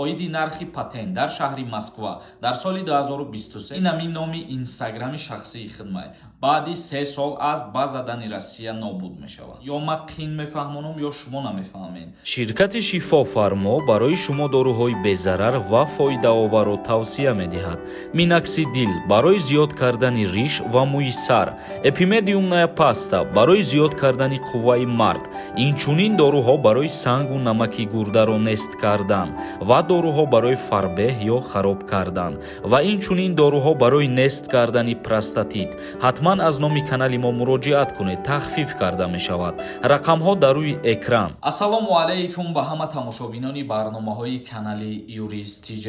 Оиди нархи патент дар шаҳри Москва дар соли 2023. Ин ҳамин номи инстаграми шахсии хидмай. Баъди 3 сол аз ба задани Россия нобуд мешавад. Ё ман қин мефаҳмонам, ё шумо намефаҳмед. Ширкати «Шифофармо» барои шумо доруҳои безарар ва фоидаоварро тавсия медиҳад: Миноксидил барои зиёд кардани риш ва мӯи сар, Эпимедиумная паста барои зиёд кардани қувваи мард, инчунин доруҳо барои сангу намаки гурдаро нест кардан ва доруҳо барои фарбеҳ ё хароб кардан ва инчунин доруҳо барои нест кардани простатит. Ҳатман аз номи канали мо муроҷиат кунед, тахфиф карда мешавад. Рақамҳо дар рӯи экран. Ассалому алайкум ба ҳама тамошобинони барномаҳои канали Юрист ТЖ.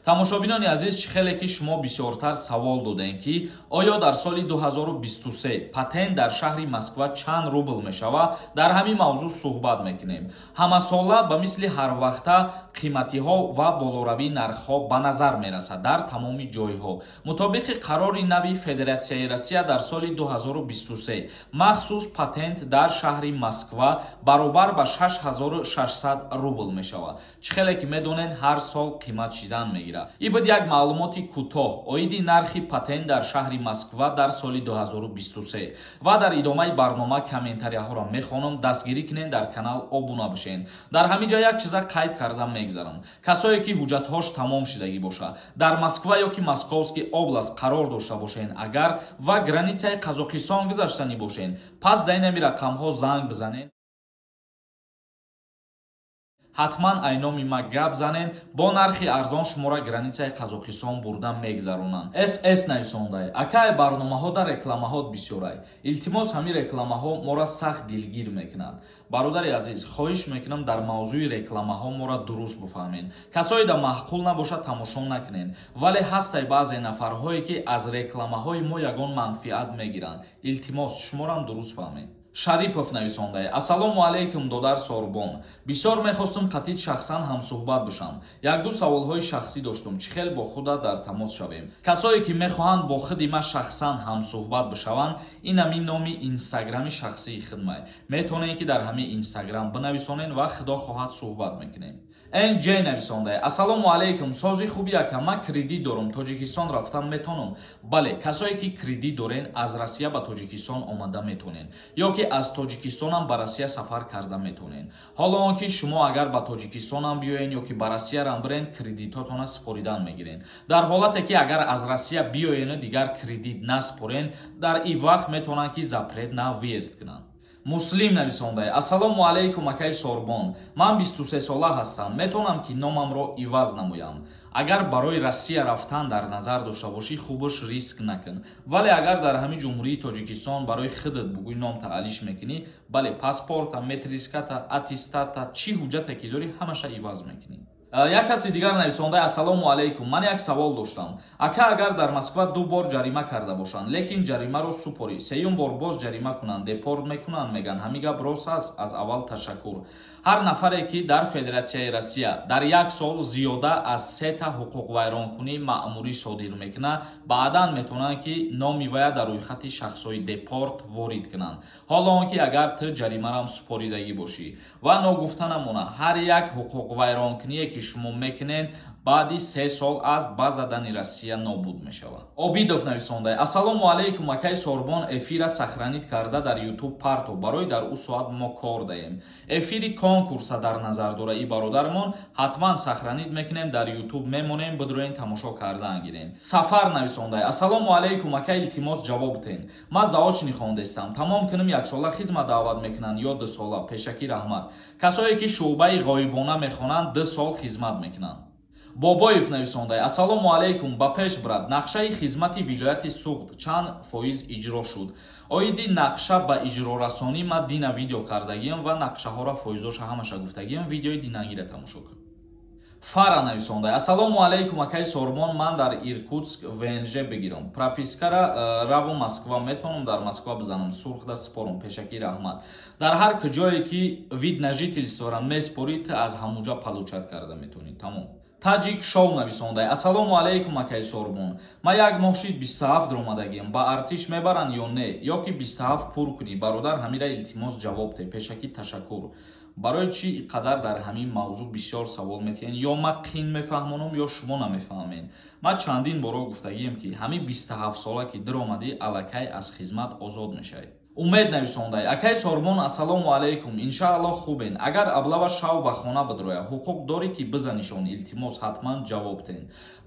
Тамошобинони азиз, чӣ хеле ки шумо бисёртар савол додем, ки оё дар соли 2023 патент дар шаҳри Москва чанд рубл мешавад, дар ҳамин мавзӯъ суҳбат мекунем. Ҳамасола ба мисли ҳарвақта қиматиҳо ва болоравии нархҳо ба назар мерасад дар тамоми ҷойҳо. Мутобиқи қарори нави Федератсияи Россия, дар соли 2023 махсус патент дар шаҳри Москва баробар ба 6600 рубл мешавад. Чӣ хеле ки медонед, ҳар сол қимат шидан мегирад. Ин буд як маълумоти кӯтоҳ оиди нархи патент дар шаҳри Москва дар соли 2023 ва дар идомаи барнома комментарияҳоро мехонам. Дастгирӣ кунед, дар канал обуна бошед. Дар ҳамин ҷо як чиза қайд карда мегзарам: касое ки ҳуҷҷатҳош тамом шидагӣ бошад, дар Москва ё ки Московский область қарор дошта бошед агар ва границаи Қазоқистон гузаштанӣ бошед, пас дар ин ҳами рақамҳо занг бизанед. Ҳатман ай номи ма гап занен, бо нархи арзон шуморо границаи Қазоқистон бурда мегзаронанд. Сс нависондай: «Акай, барномаҳо дар рекламаҳот бисёрай, илтимос, ҳамин рекламаҳо моро сахт дилгир мекунад». Бародари азиз, хоҳиш мекунам, дар мавзӯи рекламаҳо моро дуруст бифаҳмед. Касое да маъқул набошад, тамошо накунед, вале ҳастай баъзе нафарҳое, ки аз рекламаҳои мо ягон манфиат мегиранд. Илтимос, шуморам дуруст фаҳмед. Шарипов нависондай: «Ассалому алайкум, додар Сорбон, бисёр мехостум қатид шахсан ҳамсӯҳбат бошам, якду саволҳои шахсӣ доштум, чӣ хел бо худат дар тамос шавем?» Касое ки мехоҳанд бо худи ман шахсан ҳамсӯҳбат бишаванд, ин ҳамин номи инстаграми шахсии хидмай. Метавонед, ки дар ҳамин инстаграм бинависонед ва, худо хоҳад, суҳбат мекунем. Нҷ нависондай: «Ассалому алайкум, сози хуби ака, ман кредит дорум, Тоҷикистон рафтан метавонам?» Бале, касое ки кредит дорен, аз Россия ба Тоҷикистон омада метавонед ё ки аз Тоҷикистонам ба Россия сафар карда метавонед. Ҳоло он ки шумо агар ба Тоҷикистонам биёен ё ки ба Россиярам бирен, кредитотона супоридан мегирен. Дар ҳолате ки агар аз Россия биёену дигар кредит наспорен, дар ин вақт метавонанд, ки запрет на въезд кунанд. Муслим нависондай: «Ассалому алайкум, акай Сорбон, ман 23 сола ҳастам, метавонам, ки номамро иваз намоям?» Агар барои Россия рафтан дар назар дошта бошӣ, хубаш риск накун, вале агар дар ҳамин Ҷумҳурии Тоҷикистон барои худат бугӯй, номта алиш мекунӣ, бале, паспорта, метриската, аттестата, чӣ ҳуҷҷате ки дорӣ, ҳамаша иваз мекунӣ. Як каси дигар нависонда: «Ассалому алайкум, ман як савол доштам, ака. Агар дар Москва ду бор ҷарима карда бошанд, лекин ҷаримаро супорӣ, сеюм бор боз ҷарима кунанд, депорт мекунанд, меган. Ҳамин гап рост аст? Аз аввал ташаккур». Ҳар нафаре ки дар Федератсияи Россия дар як сол зиёда аз сета ҳуқуқвайронкунии маъмурӣ содир мекунад, баъдан метавонанд, ки номи вая дар рӯйхати шахсҳои депорт ворид кунанд. Ҳоло он ки агар ту ҷаримарам супоридагӣ бошӣ. Ва ногуфта намонад, ҳар як ҳуқуқвайронкуние, ки шумо мекунед, баъди 3 сол аз ба задани Россия нобуд мешавад. Обидов нависонда: «Ассалому алайкум, акай Сорбон, эфира сохранить карда дар Ютуб парто, барои дар ӯ соат мо кор даем». Эфири конкурса дар назар дора и бародармон. Ҳатман сохранить мекунем, дар Ютуб мемонем, бидроен, тамошо кардан гирем. Сафар нависонда: «Ассалому алайкум, ака, илтимос, ҷавоб тен. Ман заочный хондестам, тамом кунам, яксола хизмат даъват мекунанд ё 2 сола? Пешакӣ раҳмат». Касое ки шӯъбаи ғоибона мехонанд, 2 сол хизмат мекунанд. Бобоев нависонда: «Ассалому алайкум, ба пеш, брат. Нақшаи хизмати вилояти Суғд чанд фоиз иҷро шуд?» Оиди нақша ба иҷрорасонӣ ман дина видео кардагиам ва нақшаҳоро, фоизоша, ҳамаша гуфтагиам. Видеои динагира тамошо кун. Фара нависонда: «Ассалому алайкум, акаи Сорбон, ман дар Иркутск ВНЖ бигирам, пропискара раву Москва метавонам, дар Москва бизанам, сурхда спорам? Пешакӣ раҳмат». Дар ҳар куҷое ки вид на жительствора меспорӣ, ту аз ҳамуҷа получать карда метавонӣ, тамом. Таҷик Шоу нависонда: «Ассалому алайкум, акаи Сорбон, ман як моҳ шид 27 омадагиам, ба артиш мебаранд ё не, ё ки 27 пур кунӣ?» Бародар, ҳамира илтимос, ҷавоб те. Пешакӣ ташаккур. Барои чӣ ин қадар дар ҳамин мавзӯъ бисёр савол метиҳен? Ё ман қин мефаҳмонам, ё шумо намефаҳмед. Ман чандин боро гуфтагием, ки ҳамин 27 сола ки диромадӣ, аллакай аз хизмат озод мешавӣ. Умед нависондай: «Акай Сорбон, ассалому алайкум, иншааллоҳ хубен. Агар облава шав ба хона бидроя, ҳуқуқ дорӣ, ки бизанишон? Илтимос, ҳатман ҷавоб тен».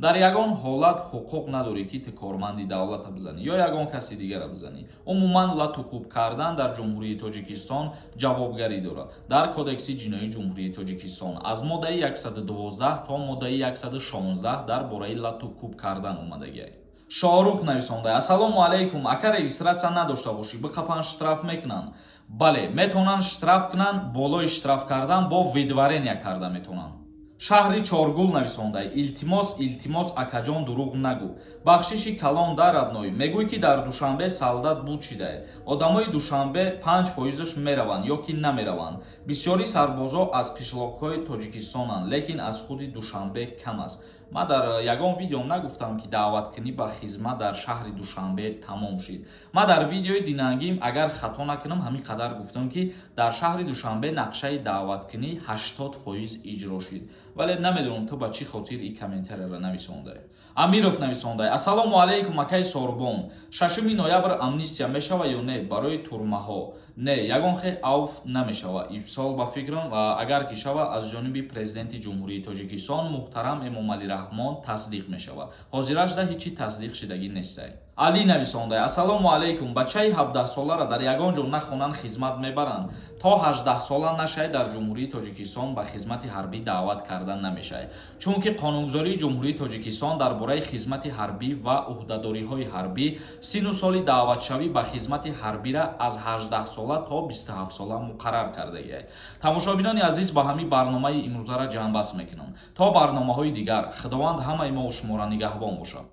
Дар ягон ҳолат ҳуқуқ надорӣ, ки ту корманди давлата бизанӣ ё ягон каси дигара бизанӣ. Умуман, латукӯб кардан дар Ҷумҳурии Тоҷикистон ҷавобгарӣ дорад. Дар Кодекси ҷиноии Ҷумҳурии Тоҷикистон аз моддаи 112 то моддаи 116 дар бораи латукӯб кардан омадагиай. Шоҳрух нависонда: «Ассалому алайкум, ака, регистрация надошта бошӣ, биқапан, штраф мекунанд?» Бале, метавонанд штраф кунанд, болои штраф кардан бо выдворения карда метавонанд. Шаҳри Чоргул нависондай: «Илтимос, илтимос, акаҷон, дурӯғ нагӯ, бахшиши калон да, родной. Мегӯй, ки дар Душанбе солдат буд шидае. Одамои Душанбе 5 фоизаш мераванд ё ки намераванд. Бисёри сарбозо аз қишлоқҳои Тоҷикистонанд, лекин аз худи Душанбе кам аст». Ман дар ягон видеом нагуфтам, ки даъваткунӣ ба хизмат дар шаҳри Душанбе тамом шид. Ман дар видеои динангим, агар хато накунам, ҳамин қадар гуфтам, ки дар шаҳри Душанбе нақшаи даъваткунӣ 80% иҷро шид. Вале намедонам, ту ба чӣ хотир ин комментарияро нависондаe. Амиров нависондай: «Ассалому алайкум, акай Сорбон, 6 ноябр амнистия мешава ё не барои турмаҳо?» Не, ягон хел авф намешава имсол, ба фикрам, ва агар ки шава, аз ҷониби Президенти Ҷумҳурии Тоҷикистон муҳтарам Эмомалӣ Раҳмон тасдиқ мешава. Ҳозирашда ҳеҷ чи тасдиқ шидагӣ нестай. Алӣ нависондай: «Ассалому алайкум, бачаи 17-солара дар ягон ҷо нахонанд, хизмат мебаранд?» То 18 сола нашай, дар Ҷумҳурии Тоҷикистон ба хизмати ҳарбӣ даъват карда намешавад, чунки қонунгузории Ҷумҳурии Тоҷикистон дар бораи хизмати ҳарбӣ ва ӯҳдадориҳои ҳарбӣ синну соли даъватшавӣ ба хизмати ҳарбира аз 18 сола то 27 сола муқаррар кардагиай. Тамошобинони азиз, ба ҳамин барномаи имрӯзара ҷамъбаст мекунам. То барномаҳои дигар, Худованд ҳамаи мо шуморо нигаҳбон бошад.